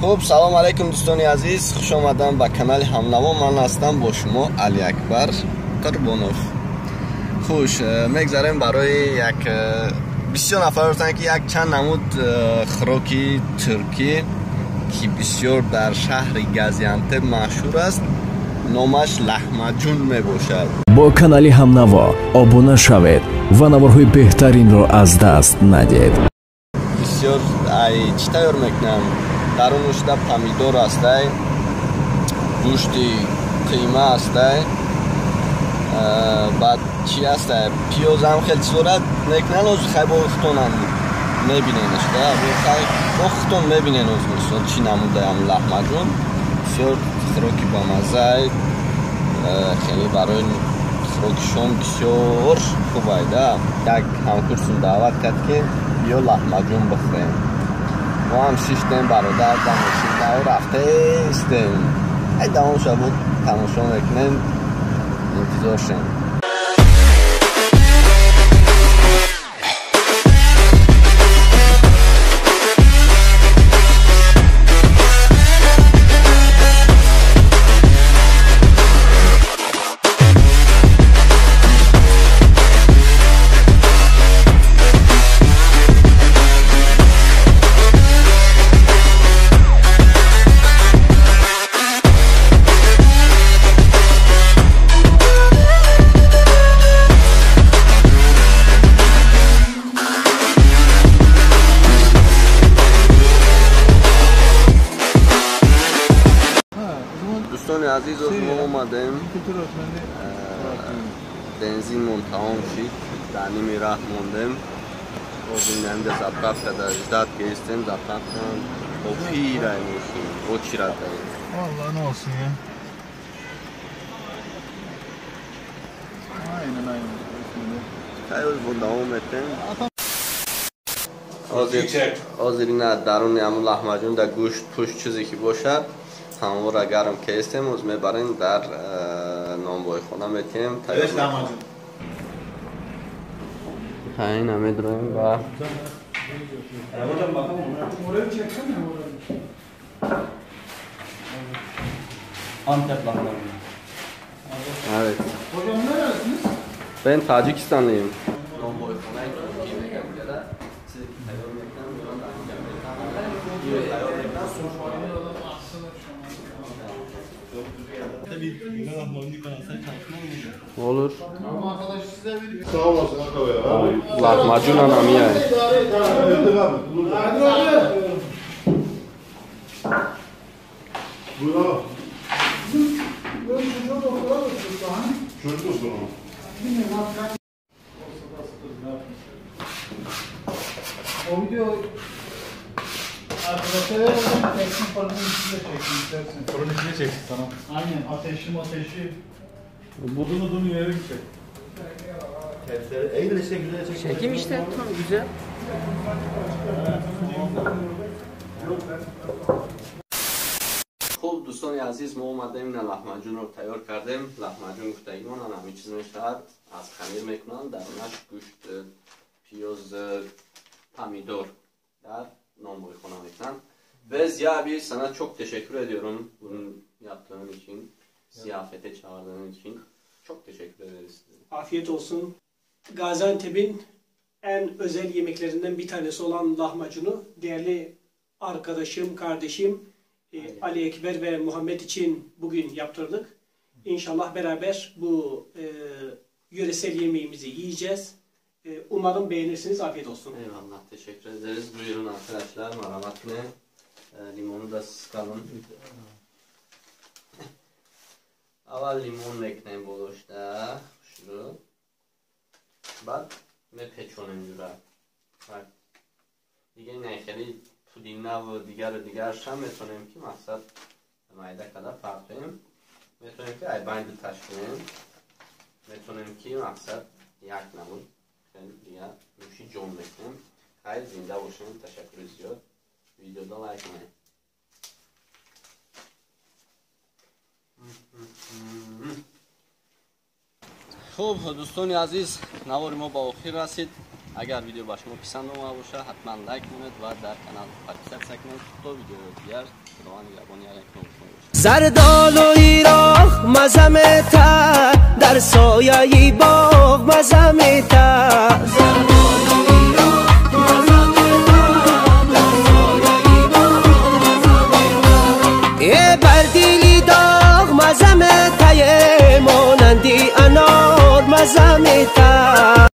Хуб, салом алейкум дӯстони азиз, хуш омадам ба канали Ҳамнаво. Ман ҳастам бо шумо Алиакбар Қурбонов. Хуш мегзарем барои як бисёр нафар гуфтанд, ки як чанд намуд хӯроки туркӣ, ки бисёр дар шаҳри Газиантеп машҳур аст, номаш лаҳмаҷун мебошад. Бо канали Ҳамнаво обуна шавед ва наворҳои беҳтаринро аз даст надиҳед. Бисёр ай чӣ тайёр мекунам? Дарунушда помидор астай, гӯшти қийма астай, баъд чи астай, пиёзам хеле чиз дорад. Мекунан оз хай бо хутонам мебиненаш, да хай бо хутон мебинен оз мисол чӣ намудаям лаҳмаҷун. Бисёр хӯроки бамаззай, хеле барои хӯроки шом бисёр хубай, да. Як ҳамкурсум даъват кард, ки биё лаҳмаҷун бихӯрем. Мо ҳам шиштем, бародар, дар мошин рафтаистем. Ай давом шабуд тамошо мекунем, интизор шем. Дӯстони азиз, оз мо омадем, бензинмон тамом шид, дар ними раҳ мондем. Оз инамида заправка дар ждать гирифтем, заправка опирай мошин, очират даем. Vallahi ne olsun ya. Aynen aynen. Хай оз бо давом метем. Ҳозир ина даруни ҳамун лаҳмаҷун дар гӯшт пӯшт чизе ки бошад, ҳамонро гарм кестем, оз мебарем дар нонвойхона метиҳем. Ина медроем ба Antep lahmacunu. Evet. Hocam nerelisiniz? Ben Tacikistanlıyım. Nonvoyxonaи туркӣ мегӯям, дига чизе ки тайёр мекунам, меорам дар инҷа метавонам. Тайёр мекунам. Olur. Sağ olasın abi. Lahmacun anam ya. Buyur abi. Çocuk doktora mı? O video arkadaşlara teksin fırının içinde çeksin istersen. Fırının içinde çeksin tamam. Aynen ateşli ateşli. Budun udun yere gidecek. Eğil işte güzel çek. Çekim işte tam güzel. Хуб дӯстони азиз, мо омадем, ина лаҳмаҷунро тайёр кардем. Лаҳмаҷун гуфтагимон ҳамин чиз мешавад, аз хамир мекунанд, дарунаш гӯшт, пиёз, помидор дар нонвойхона мекунанд. Ve Ziya abi, sana çok teşekkür ediyorum bunu yaptığın için, ziyafete çağırdığın için. Çok teşekkür ederiz. Afiyet olsun. Gaziantep'in en özel yemeklerinden bir tanesi olan lahmacunu değerli arkadaşım, kardeşim Ali Ekber ve Muhammed için bugün yaptırdık. İnşallah beraber bu yöresel yemeğimizi yiyeceğiz. Umarım beğenirsiniz. Afiyet olsun. Eyvallah, teşekkür ederiz. Buyurun arkadaşlar, maramat ne? Limonu da sıkalım. Аввал лимон мекунем болошда, хушрӯ. Баъд мепечонем ҷура. Дига не хеле пудинаву дигару дигаршам метавонем, ки мақсад майда карда партоем. Метавонем, ки айбайн дуташ кунем. Метавонем, ки мақсад як намуд хеле дига нӯши ҷон мекунем. Хайр, зинда бошем. Ташаккури зиёд. Видеода лайк кунед. Хуб дӯстони азиз, навори мо ба охир расид. Агар видео ба шумо писанд омада бошад, ҳатман лайк монед ва дар канал подписаться кунед. То видеои дигар, Худованд нигаҳбони ҳар як шумо бошад. Зардолуи роҳ маза мета, дар сояи боғ маза мета. Е бар дили доғ маза метае, монанди анор маза мета.